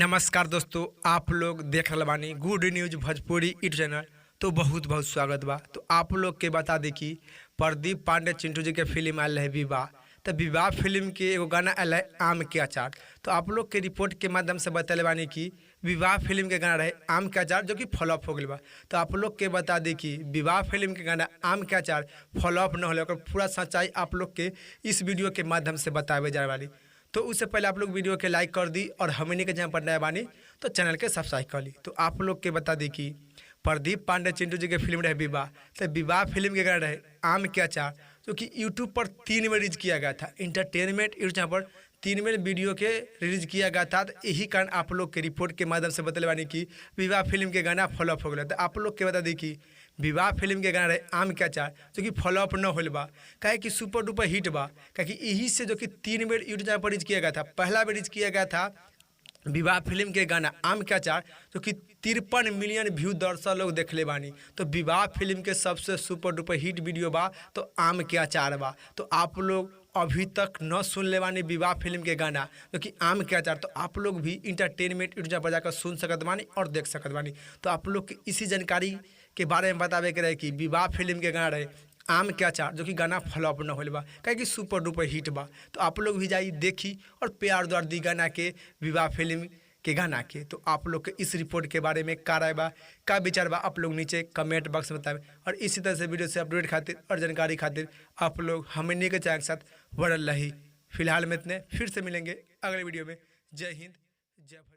नमस्कार दोस्तों, आप लोग देख रहल बानी good news Bhojpuri YouTube channel. तो बहुत बहुत स्वागत बा। तो आप लोग के बता दी कि प्रदीप पांडे चिंटू जी के फिल्म आयल है विवाह। तो विवाह फिल्म के एगो गाना आयल है आम के अचार। तो आप लोग के रिपोर्ट के माध्यम से बतैले बानी कि विवाह फिल्म के गाना रहे आम के अचार, जो कि फ्लॉप हो गया बा। तो आप लोग के बता दी कि विवाह फिल्म के गाना आम के अचार फ्लॉप न होले, ओकर पूरा सच्चाई आप लोग के इस वीडियो के माध्यम से बतावे जाए वाली। तो उससे पहले आप लोग वीडियो के लाइक कर दी और हमनी के जहाँ पर नया बानी तो चैनल के सब्सक्राइब कर ली। तो आप लोग के बता दी कि प्रदीप पांडे चिंटू जी के फिल्म रहे विवाह, तो विवाह फिल्म के गाना रहे आम के अचार, जो कि यूट्यूब पर 3 बार रिलीज किया गया था। इंटरटेनमेंट यूट्यूब चैनल पर 3 बार वीडियो के रिलीज किया गया था। तो यही कारण आप लोग के रिपोर्ट के माध्यम से बतले बानी कि विवाह फिल्म के गाना फ्लॉप हो गया। तो आप लोग के बता दी कि विवाह फिल्म के गाना रहे आम के अचार, जो कि फ्लॉप न होल बा, काहे कि सुपर डुपर हिट बा। काहे कि यही से जो कि 3 बेर यूट्यूब चैनल पर रिलीज किया गया था। पहला बेर रिलीज किया गया था विवाह फिल्म के गाना आम के अचार, जो कि 53 मिलियन व्यू दर्शक लोग देखले बानी। तो विवाह फिल्म के सबसे सुपर डुपर हिट वीडियो बा तो आम के अचार बा। तो आप लोग अभी तक न सुन ले बानी विवाह फिल्म के गाना जो कि आम के अचार, तो आप लोग भी इंटरटेनमेंट यूट्यूब चैनल पर जाकर सुन सकत बानी और देख सकत बानी। तो आप लोग के इसी जानकारी के बारे में बतावे के रहे कि विवाह फिल्म के गाना रहे आम के अचार, जो कि गाना फ्लॉप न होल बा, काहे कि सुपर डुपर हिट बा। तो आप लोग भी जाइए देखी और प्यार द्वार दी गाना के, विवाह फिल्म के गाना के। तो आप लोग के इस रिपोर्ट के बारे में का राय बा, का विचार बा, आप लोग नीचे कमेंट बॉक्स में बताएं। और इसी तरह से वीडियो से अपडेट खातिर और जानकारी खातिर आप लोग हमनी के चैनल के साथ बढ़ल रही। फिलहाल में इतने, फिर से मिलेंगे अगले वीडियो में। जय हिंद, जय भारत।